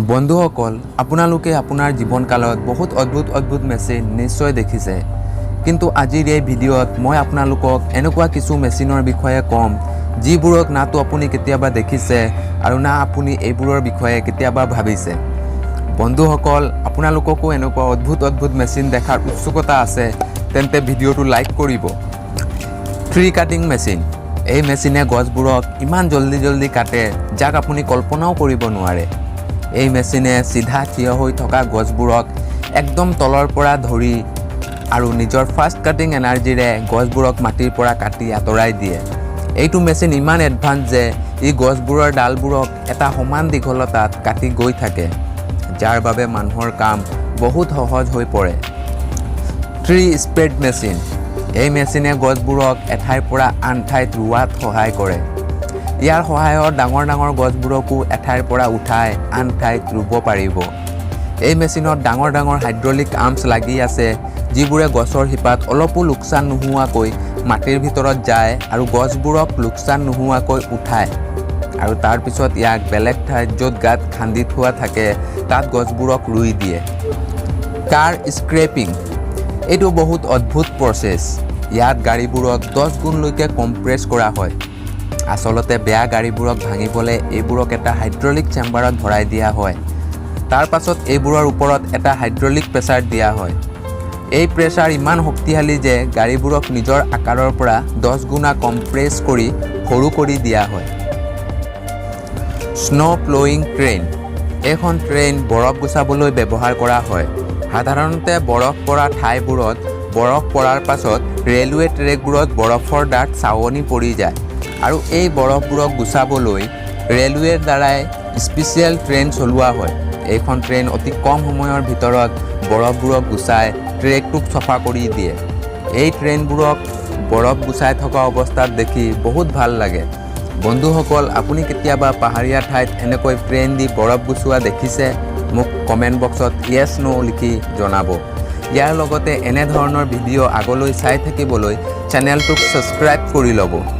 বন্ধুসকল, আপোনালোকে আপোনাৰ জীৱনকালত বহুত অদ্ভুত অদ্ভুত মেচিন নিশ্চয় দেখিছে। কিন্তু আজিৰ এই ভিডিঅ'ত মই আপোনালোকক এনেকুৱা কিছু মেচিনৰ বিষয়ে ক'ম, যিবোৰক নাতো আপুনি কেতিয়াবা দেখিছে আৰু না আপুনি এইবোৰৰ বিষয়ে কেতিয়াবা ভাবিছে। বন্ধুসকল, আপোনালোককো এনেকুৱা অদ্ভুত অদ্ভুত মেচিন দেখাৰ উৎসুকতা আছে, তেন্তে ভিডিঅ'টো লাইক কৰিব। Tree cutting machine. এই মেচিনে গছবোৰক ইমান জল্দি জল্দি কাটে, যাক আপুনি কল্পনাও কৰিব নোৱাৰে। এই মেচিনে চিধা থিয় হৈ থকা গছবোৰক একদম তলৰ পৰা ধৰি আৰু নিজৰ ফাষ্ট কাটিং এনাৰ্জিৰে গছবোৰক মাটিৰ পৰা কাটি আঁতৰাই দিয়ে। এইটো মেচিন ইমান এডভান্স যে ই গছবোৰৰ ডালবোৰক এটা সমান দীঘলতাত কাটি গৈ থাকে, যাৰ বাবে মানুহৰ কাম বহুত সহজ হৈ পৰে। Tree spread machine. এই মেচিনে গছবোৰক এঠাইৰ পৰা আন ঠাইত ৰোৱাত সহায় কৰে। ইয়াৰ সহায়ত ডাঙৰ ডাঙৰ গছবোৰকো এঠাইৰ পৰা উঠাই আন ঠাইত ৰুব পাৰিব। এই মেচিনত ডাঙৰ ডাঙৰ হাইড্ৰলিক আৰ্মছ লাগি আছে, যিবোৰে গছৰ শিপাত অলপো লোকচান নোহোৱাকৈ মাটিৰ ভিতৰত যায় আৰু গছবোৰক লোকচান নোহোৱাকৈ উঠায় আৰু তাৰপিছত ইয়াক বেলেগ ঠাইত, য'ত গাঁত খান্দি থোৱা থাকে, তাত গছবোৰক ৰুই দিয়ে। কাৰ স্ক্ৰেপিং। এইটো বহুত অদ্ভুত প্ৰচেছ। ইয়াত গাড়ীবোৰক 10 গুণলৈকে কম্প্ৰেছ কৰা হয়। আচলতে বেয়া গাড়ীবোৰক ভাঙিবলৈ এইবোৰক এটা হাইড্ৰলিক চেম্বাৰত ভৰাই দিয়া হয়। তাৰ পাছত এইবোৰৰ ওপৰত এটা হাইড্ৰলিক প্ৰেছাৰ দিয়া হয়। এই প্ৰেছাৰ ইমান শক্তিশালী যে গাড়ীবোৰক নিজৰ আকাৰৰ পৰা 10 গুণা কম্প্ৰেছ কৰি সৰু কৰি দিয়া হয়। Snow' ploughing train. এইখন ট্ৰেইন বৰফ গুচাবলৈ ব্যৱহাৰ কৰা হয়। সাধাৰণতে বৰফ পৰা ঠাইবোৰত বৰফ পৰাৰ পাছত ৰেলৱে ট্ৰেকবোৰত বৰফৰ ডাঠ চাৱনি পৰি যায় আৰু এই বৰফবোৰক গুচাবলৈ ৰেলৱেৰ দ্বাৰাই স্পেচিয়েল ট্ৰেইন চলোৱা হয়। এইখন ট্ৰেইন অতি কম সময়ৰ ভিতৰত বৰফবোৰক গুচাই ট্ৰেকটোক চফা কৰি দিয়ে। এই ট্ৰেইনবোৰক বৰফ গুচাই থকা অৱস্থাত দেখি বহুত ভাল লাগে। বন্ধুসকল, আপুনি কেতিয়াবা পাহাৰীয়া ঠাইত এনেকৈ ট্ৰেইন দি বৰফ গুচোৱা দেখিছে? মোক কমেণ্ট বক্সত য়েছ, ন' লিখি জনাব। ইয়াৰ লগতে এনেধৰণৰ ভিডিঅ' আগলৈ চাই থাকিবলৈ চেনেলটোক ছাবস্ক্ৰাইব কৰি ল'ব।